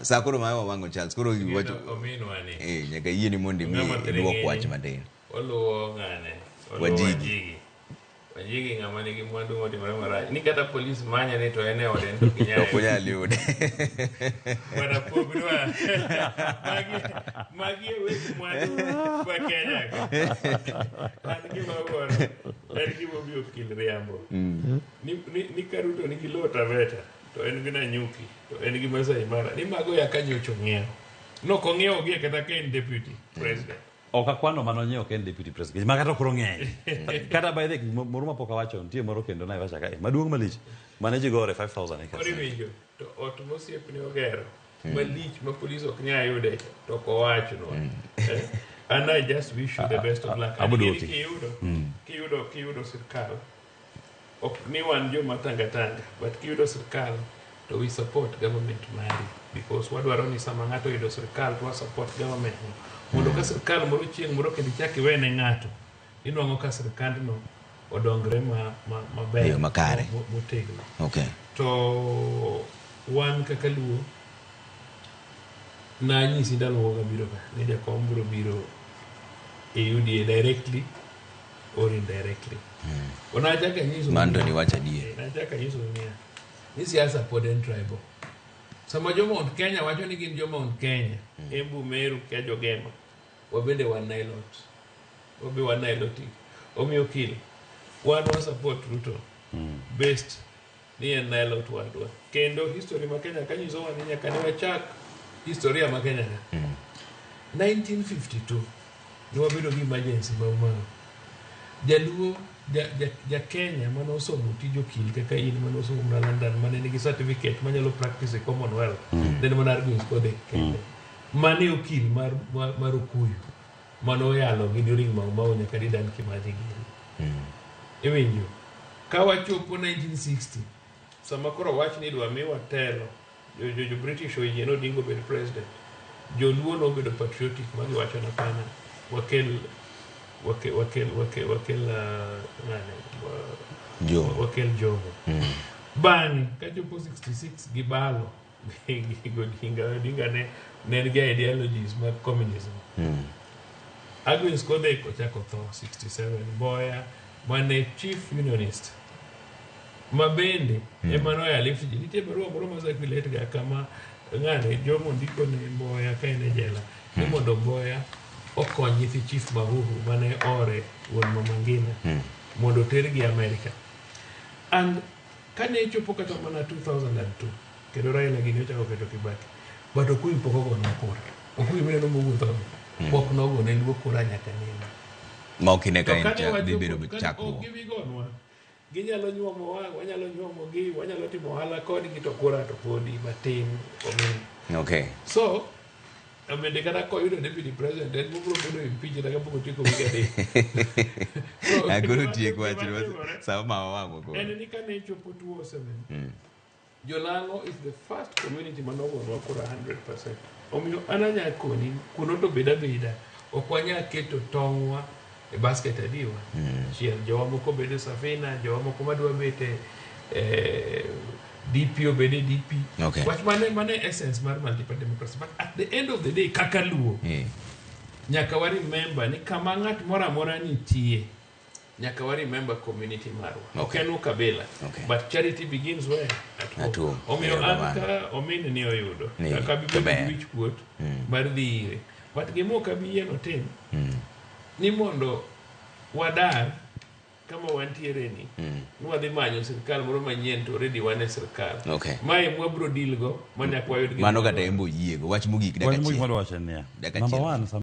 Sawa. Sa koro ma wang'o Charles. Koro iwacho Ominwa ni. Nyaka yie ni mondo imi Ng'ama iduok thiring'inyi. wach matin. Oluwo ng'ane. Oluwo Wanjigi. Wanjigi. Wanjigi ng'ama nigi mwandu motimore marach. Ni kata polis manye ni to en e ode en to ok inyal. Ok onyal yude. Bwana pognwa. Magi e weg mwandu ma Kenya ka. An gima awuoro en gima omiyo okil riambo. Ni ka Ruto nigi lowo Taveta to en gi Nanyuki to en gi Masai Mara ni mago ya ka nyocha ong'iewo. Nok ong'iewo gi kata ka en deputy president. Ok akwano mano nyiewo ka en deputy president. Ma kata koro ng'eny. Kata by the way, moro mapok awacho nitie moro kendo Naivasha kae. Maduong' malich. Mane ji gore 5000 acres. Koro iwinjo to ot mosiepne ogero malich ma polis ok nyal yude to ok owachnwa. And I just wish you the best of luck. Abo Adieri duoki. Kiyudo sirkal, ok ni wan joma tanga tanga, but kiyudo sirkal to we support government mari because wadwaro ni sama ng'ato oyudo sirkal to wa support government no. Mondo ka sirkal moro chieng' moro kendo ichak iwene ng'ato, inwang'o ka sirkandno odongre maber, E yo makare. Motegno. Okay. To wan kaka Luo, nanyisi ndalo moko kabiro ka ni jakom biro biro e UDA directly or indirectly. Nachako anyiso Mano to niwacho adier. Nachako anyiso niya ni siasa pod en tribal. Sama jo Mount Kenya wacho ni gin jo Mount Kenya, Embu, Meru, kia Jogema, wabende wan Nilot. Wabe wan Nilotic. Omiyo kil, wan wa support Ruto based ni en Nilot wadwa. Kendo history ma Kenya ka nyisowa ni nyaka ne wachak historia ma Kenya ka. 1952 ne wabedo gi emergency Mau Mau. Jaluo ja Kenya mane osomo tij okil kaka in mane osomo mana London mane nigi certificate manyalo practice e Commonwealth then mana Argwings Kodhek kende. Mane okil mar Okuyu mane oyalo gi during Mau Mau nyaka Dedan Kimathi gini. Iwinjo? Ka wachopo 1960 sama koro wach ni idwa miwa telo jo British oyie ni Odinga obed president. Joluo nobedo patriotic ma giwacho ni hapana wakel wakel wakel wakel wakel ng'ane Jomo. Wakel Jomo. Bang'e kachopo 66 gibalo gi Odinga. Odinga ne en gi ideologies mag communism. Agnes Kodhek ochako tho 67. Mboya mane chief unionist ma bende ema noya lift ji. Nitie barua moro ma circulate ga kama ng'ane Jomo ndiko ne Mboya ka en e jela ni mondo Mboya okony nyithi chief Mahuhu mane ore wuon Mama Ngina mondo otergi Amerika. And kane chopo kata mana 2002 kendo Raila gini ochako keto Kibaki, but Okuyu pok ogonwa kura. Okuyu mineno mowuotho go pok nogone Luo kura nyaka nene. Ma ok ine ka To en kane dhi wachopo- bedo kane chakruok. ok gibi gonwa. Ginyalo nyuomowa, wanyalo nyuomogi, wanyalo timo ohala kodgi to kura to podi matin omin. Okay. So, bende kata koyudo deputy president en mobiro bedo impeached kata kapok otieko wig 3. So, Ah, koro gima tiek gima wach timore sama ma wang'o koro. en ni kane chopo 2007 Jolang'o is the first community manogonwa kura 100%. Omiyo an anya koni kuno to bed abeda ok wanyal keto tong'wa e basket adiwa. Achiel jowa moko bedo Safina, jowa moko madwa bet e DP obed e DP. Okay. Wach mane essence mar multiparty democracy. But at the end of the day kaka Luo nyaka wa remember ni kama ng'at moro amora nitie nyaka wa remember community marwa. Ok en ukabila. Okay. But charity begins where? At home. At home. Omiyo an Erokamano. ka omin ni oyudo. Ni, Kaka bi to bedo gi ber. wich kuot mar dhi ire. But gima ok abi yie notim ni mondo wadar kama wantiere ni ni wadhi manyo sirkal moro manyien to already wan e sirkal. Okay. Mae mwabro deal go ma nyaka wayud gima Mano kata wadwaro. embo yiego. Wach mogik Wach dakika mogik achiel. madwa wacho en niya. Dakika Number achiel. one,